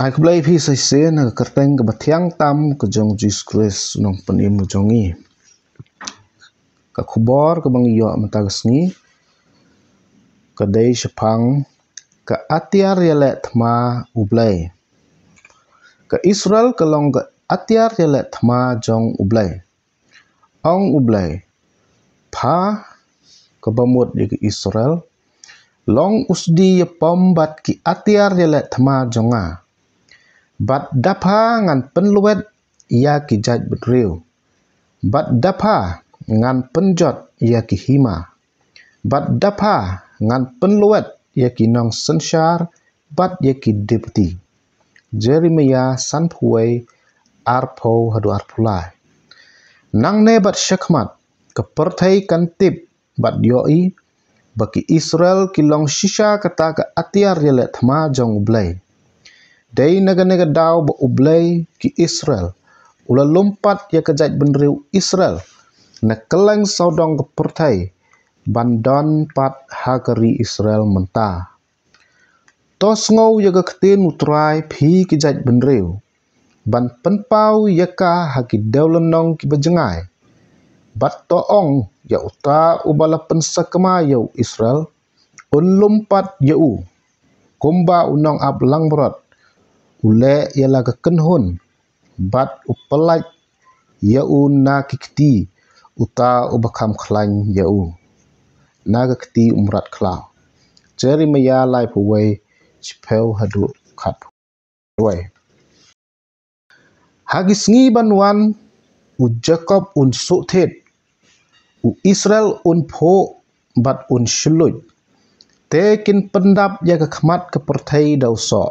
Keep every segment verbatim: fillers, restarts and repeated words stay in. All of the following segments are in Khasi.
Ai khublei phi sa shisien ha ka kyrteng kaba thiang tam ka jong Jisu Khrist u nongpynim jong ngi. Ka khubor kaba ngi ïoh mynta ka sngi ka dei shaphang ka atiar ïaleh thma U Blei. Ka Israel ka long ka atiar ïaleh thma jong U Blei. Ong U Blei, pha kaba mut ïa ka Israel, long u sdi ïapom bad ki atiar ïaleh thma jong nga. Bad da pha ngan pynlwet ïa ki jaitbynriew. Bad da pha ngan pynjot ïa ki hima. Bad da pha ngan pynlwet ïa ki nongsynshar bad ïa ki dipti. Jeremiah sanphew wei, arphew haduh arphew lai. Nangne bad shakhmat ka pyrthei kan tip bad ïohi ba ki Israel ki long shisha kata ka atiar ïaleh thma jong U Blei. Dei na kane ka daw ba U Blei ki Israel u la lum pat ïa ka jaitbynriew Israel na kylleng sawdong ka pyrthei ban don pat ha ka ri Israel mynta. To sngew ïa ka ktien U Trai phi ki jaitbynriew, ban pynpaw ïa ka ha ki dewlynnong kiba jngai. Bad to ong ïa uta uba la pynsakma ïa u Israel, un lum pat ïa u kumba u nongap langbrot u leh ïa la ka kynhun, bad u pyllait ïa u na ki kti uta uba kham khlaiñ ïa u, na ka kti u mrad khlaw. Jeremiah laiphew wei, shiphew haduh khatwei. Ha ki sngi ban wan u Jakob un suhthied, u Israel un phuh bad un shluit. Te kin pyndap ïa ka khmat ka pyrthei da u soh.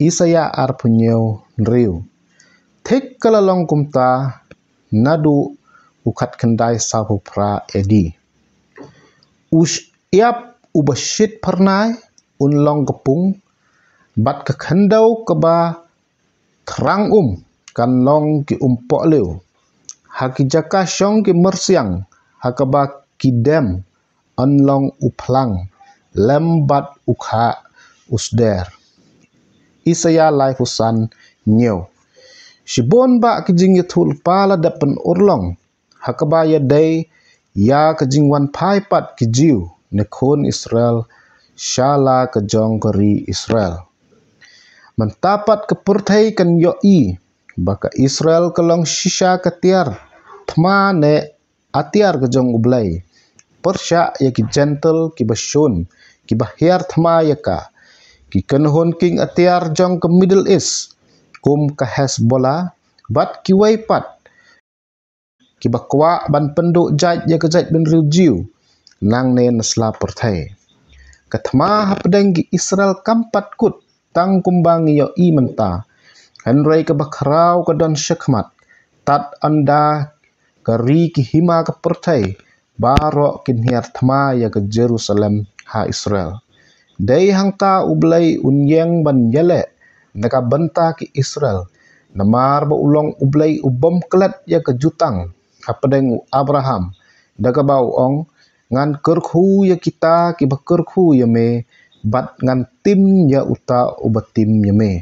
Isaïah arphew hynñiew, hynriew. Thik ka la long kumta naduh u khatkhyndai sawphew phra A D. U shyiap uba shit phyrnai un long ka pung, bad ka khyndew kaba thrang um kan long ki umpohliew. Ha ki jaka shong ki myrsiang ha kaba ki dem yn long u phlang lem bad u khah u sder. Isaïah laiphew san, hynñiew. Shibun bah ki jingïathuhlypa la dep pynurlong ha kaba ïadei ïa ka jingwan phai pat ki Jiw ne khun Israel sha la ka jong ka ri Israel. Mynta pat ka pyrthei kan ïohi ba ka Israel ka long shisha ka tiar thma ne atiar ka jong U Blei, pyrshah ïa ki Jentil kiba shun, kiba hiar thma ïa ka. Ki kynhun king atiar jong ka Middle East, kum ka Hezbollah bad kiwei pat, kiba kwah ban pynduh jait ïa ka jaitbynriew Jiw nangne na sla pyrthei. Ka thma hapdeng ki Israel kam pat kut tang kumba ngi ïohi mynta, hynrei kaba khraw ka don shakhmat, tad ynda ka ri ki hima ka pyrthei baroh kin hiar thma ïa ka Jerusalem ha Israel. Dei hangta U Blei un ïeng ban ïaleh na ka bynta ki Israel, namar ba u long U Blei u bym klet ïa ka jutang hapdeng u Abraham, da kaba u ong, ngan kyrkhu ïa kita kiba kyrkhu ïa me, bad ngan tim ïa uta uba tim ïa me.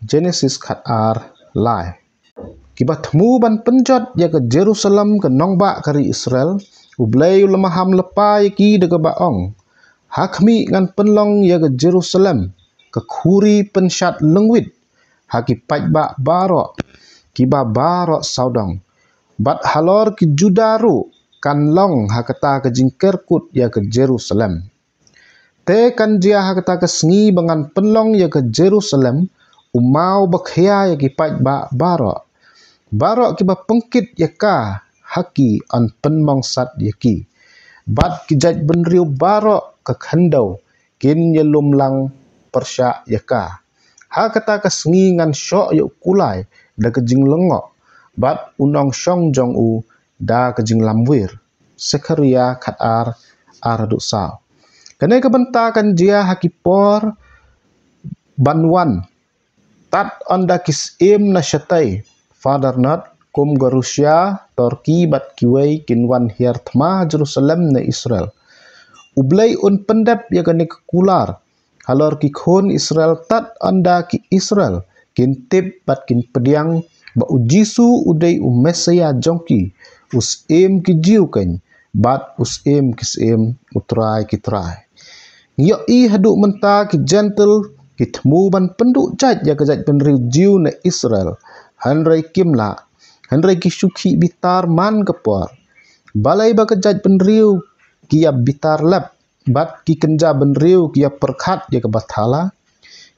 Genesis khatar, lai. Kiba thmu ban pynjot ïa ka Jerusalem ka nongbah ka ri Israel, U Blei u la maham lypa ïa ki da kaba ong, ha khmih ngan pynlong ïa ka Jerusalem ka khuri pynshad lyngwit ha ki paidbah baroh, kiba baroh sawdong. Bad halor ki Judah ruh kan long ha kata ka jingker kut ïa ka Jerusalem. Te kan jia ha kata ka sngi ba ngan pynlong ïa ka Jerusalem u maw ba khia ïa ki paidbah baroh. Baroh kiba pynkit ïa ka ha ki yn pynmongsat ïa ki. Bad ki jaitbynriew baroh ka khyndew kin ïalum lang pyrshah ïa ka. Ha kata ka sngi ngan shoh ïa u kulai da ka jinglyngngoh, bad u nongshong jong u da ka jinglamwir. Sakaria khatar, ar haduh saw. Kane ka bynta kan jia ha ki por ban wan, tad ynda ki syiem na shatei, far north, kum ka Russia, Turkey bad kiwei kin wan hiar thma Jerusalem ne Israel. U Blei un pyndep ïa kane ka kular halor ki khun Israel tad ynda ki Israel kin tip bad kin pdiang ba u Jisu u dei u Messaïah jong ki, u Syiem ki Jiw keiñ, bad u Syiem ki syiem, u Trai ki trai. Ngi ïohi haduh mynta ki Jentil ki thmu ban pynduh jait ïa ka jaitbynriew Jiw na Israel, hynrei kim lah, hynrei ki shu khih bitar man ka por. Balei ba ka jaitbynriew ki ïa bitar lep, bad ki kynja bynriew ki ïa pyrkhat ïa kaba thala?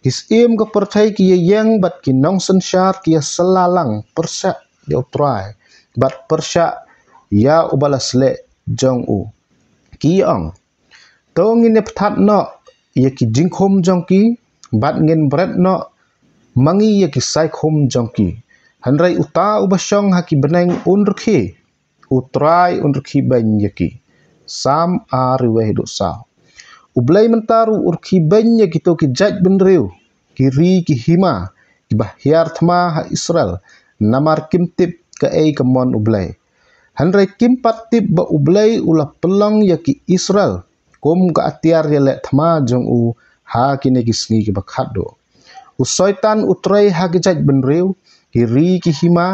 Ki syiem ka pyrthei ki ïa ïeng bad ki nongsynshar ki ïa sylla lang pyrshah ïa u Trai, bad pyrshah ïa uba la sleh jong u. Ki ong, to ngin ïa pthat noh ïa ki jingkhum jong ki, bad ngin bret noh ma ngi ïa ki saikhum jong ki. Hynrei uta uba shong ha ki bneng un rkhie, u Trai un rkhie beiñ ïa ki. Salm ar, wei haduh saw. U Blei mynta ruh u rkhie beiñ ïa kito ki jaitbynriew, ki ri ki hima, kiba hiar thma ha Israel, namar kim tip kaei ka mon U Blei. Hynrei kim pat tip ba U Blei u la pynlong ïa ki Israel kum ka atiar ïaleh thma jong u ha kine ki sngi kiba khatduh. U Soitan u trei ha ki jaitbynriew, ki ri ki hima,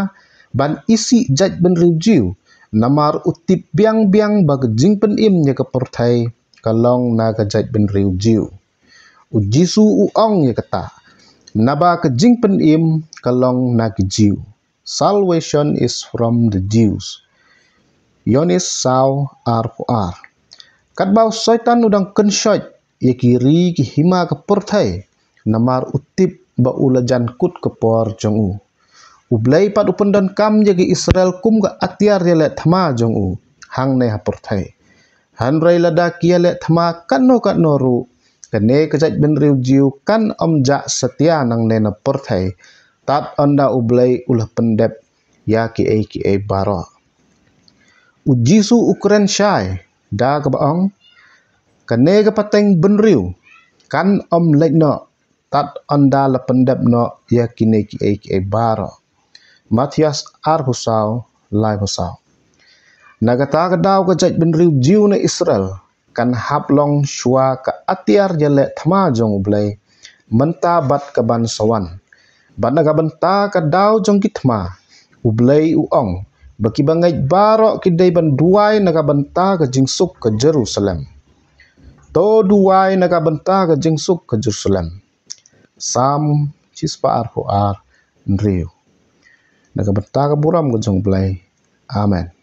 ban isih jaitbynriew Jiw, namar u tip biang biang ba ka jingpynim ïa ka pyrthei ka long na ka jaitbynriew Jiw. U Jisu u ong ïa kata, naba ka jingpynim ka long na ki Jiw. Salvation is from the Jews. Ïoannis saw, arphew ar. Katba u Soitan u dang kynshoit ïa ki ri ki hima ka pyrthei, namar u tip ba u la jan kut ka por jong u. U Blei pat u pyndonkam ïa ki Israel kum ka atiar ïaleh thma jong u hangne ha pyrthei. Hynrei lada ki ïaleh thma katno katno ruh, kane ka jaitbynriew Jiw kan ym jah satia nangne na pyrthei, tad ynda U Blei u la pyndep ïa kiei kiei baroh. U Jisu u kren shai da kaba ong, kane ka pateng bynriew kan ym leit noh tad ynda la pyndep noh ïa kine kiei kiei baroh. Mathaios arphew saw, laiphew saw. Na kata ka daw ka jaitbynriew Jiw na Israel kan hap long shuwa ka atiar ïaleh thma jong U Blei mynta bad kaban sa wan. Bad na ka bynta ka daw jong ki thma, U Blei u ong ba kiba ngeit baroh ki dei ban duwai na ka bynta ka jingsuk ka Jerusalem. To duwai na ka bynta ka jingsuk ka Jerusalem. Salm shispah arphew ar, hynriew. Na ka bynta ka burom ka jong U Blei. Amen.